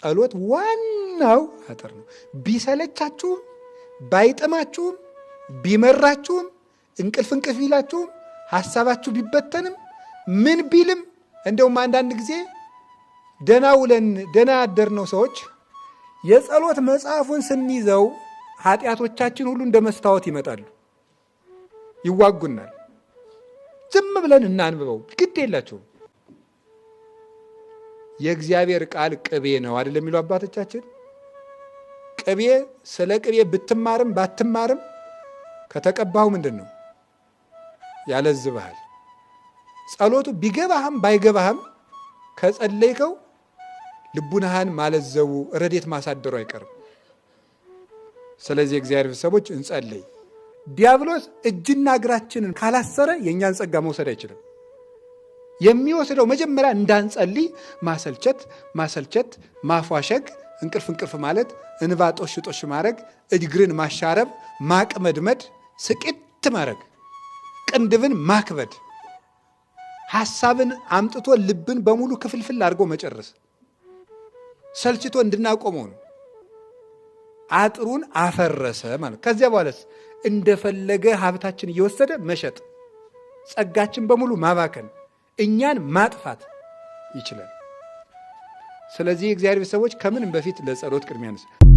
ጸሎት ዋናው አጥር ነው። ቢሰለቻችሁም፣ ባይጥማችሁም፣ ቢመራችሁም፣ እንቅልፍ እንቅልፍ ቢላችሁም፣ ሀሳባችሁ ቢበተንም፣ ምን ቢልም፣ እንደውም አንዳንድ ጊዜ ደና ውለን ደና ያደርነው ሰዎች የጸሎት መጽሐፉን ስንይዘው ኃጢአቶቻችን ሁሉ እንደ መስታወት ይመጣሉ፣ ይዋጉናል። ዝም ብለን እናንብበው፣ ግድ የላቸውም። የእግዚአብሔር ቃል ቅቤ ነው አይደል የሚሉ አባቶቻችን። ቅቤ ስለ ቅቤ ብትማርም ባትማርም ከተቀባሁ ምንድን ነው ያለዝብሃል። ጸሎቱ ቢገባህም ባይገባህም ከጸለይከው ልቡናህን ማለዘቡ ረዴት ማሳደሩ አይቀርም። ስለዚህ የእግዚአብሔር ቤተሰቦች እንጸልይ። ዲያብሎስ እጅና እግራችንን ካላሰረ የእኛን ጸጋ መውሰድ አይችልም። የሚወስደው መጀመሪያ እንዳንጸልይ ማሰልቸት ማሰልቸት፣ ማፏሸግ፣ እንቅልፍ እንቅልፍ ማለት፣ እንባ ጦሽ ጦሽ ማድረግ፣ እግርን ማሻረብ፣ ማቅመድመድ፣ ስቅት ማድረግ፣ ቅንድብን ማክበድ፣ ሐሳብን አምጥቶ ልብን በሙሉ ክፍልፍል አድርጎ መጨረስ፣ ሰልችቶ እንድናቆመው ነው። አጥሩን አፈረሰ ማለት። ከዚያ በኋላስ እንደፈለገ ሀብታችን እየወሰደ መሸጥ፣ ጸጋችን በሙሉ ማባከን፣ እኛን ማጥፋት ይችላል። ስለዚህ የእግዚአብሔር ቤተሰቦች ከምንም በፊት ለጸሎት ቅድሚያ እንስጥ።